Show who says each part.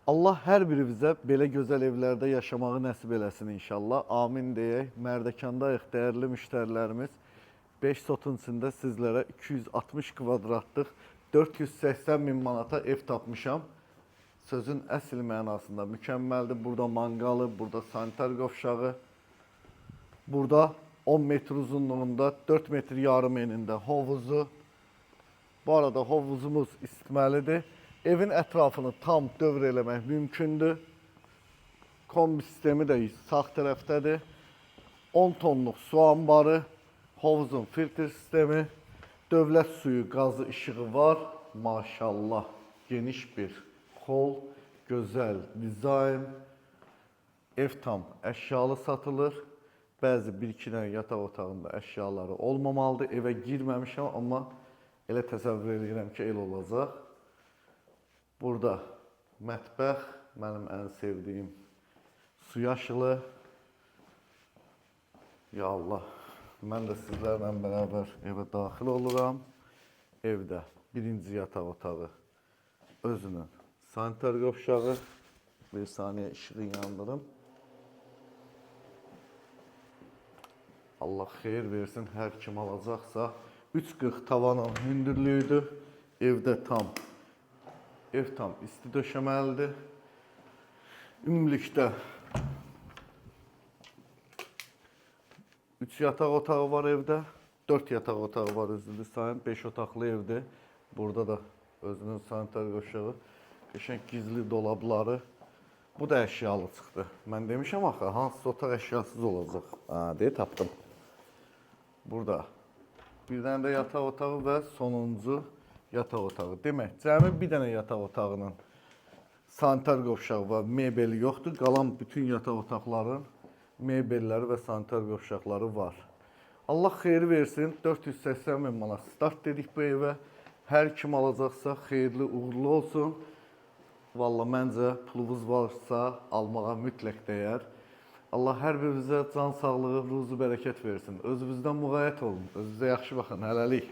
Speaker 1: Allah hər birimizə belə gözəl evlərdə yaşamağı nəsib eləsin inşallah. Amin deyək. Mərdəkandayıq dəyərli müştərilərimiz. 5 sotun içində sizlərə 260 kvadratlıq 480 min manata ev tapmışam. Sözün əsl mənasında mükəmməldir. Burada manqalı, burada sanitar qovşağı, burada 10 metr uzunluğunda, 4 metr yarım enində hovuzu. Bu arada hovuzumuz isitməlidir. Evin ətrafını tam dövr eləmək mümkündür. Kombi sistemi də sağ tərəfdədir. 10 tonluq su anbarı, hovuzun filtr sistemi, dövlət suyu, qazı, işığı var. Maşallah, geniş bir hol, gözəl dizayn. Ev tam əşyalı satılır. Bəzi bir-iki dənə yataq otağında əşyaları olmamalıdır. Evə girməmişəm, amma elə təsəvvür edirəm ki, elə olacaq. Burada mətbəx, mənim ən sevdiyim suyaşılı. Ya Allah, mən də sizlərlə bərabər evə daxil oluram. Evdə birinci yataq otağı özünün sanitar qovşağı. Bir saniyə işığı yandırım. Allah xeyir versin hər kim alacaqsa. 3.40 tavanın hündürlüyüdür. Evdə tam ev tam isti döşəməlidir. Ümumilikdə 3 yataq otağı var evdə. 4 yataq otağı var özünü sayın. 5 otaqlı evdir. Burada da özünün sanitar qovşağı. Qəşəng gizli dolabları. Bu da əşyalı çıxdı. Mən demişəm axı, hansısa otaq əşyasız olacaq. Ha, deyə tapdım. Burada bir dənə də yataq otağı və sonuncu yataq otağı. Demək, cəmi bir dənə yataq otağının sanitar qovşağı və mebeli yoxdur. Qalan bütün yataq otaqların mebelləri və sanitar qovşaqları var. Allah xeyir versin. 480 min manat start dedik bu evə. Hər kim alacaqsa xeyirli, uğurlu olsun. Valla məncə pulunuz varsa almağa mütləq dəyər. Allah hər birimizə can sağlığı, ruzu bərəkət versin. Özünüzdən müğayət olun. Özünüzə yaxşı baxın. Hələlik.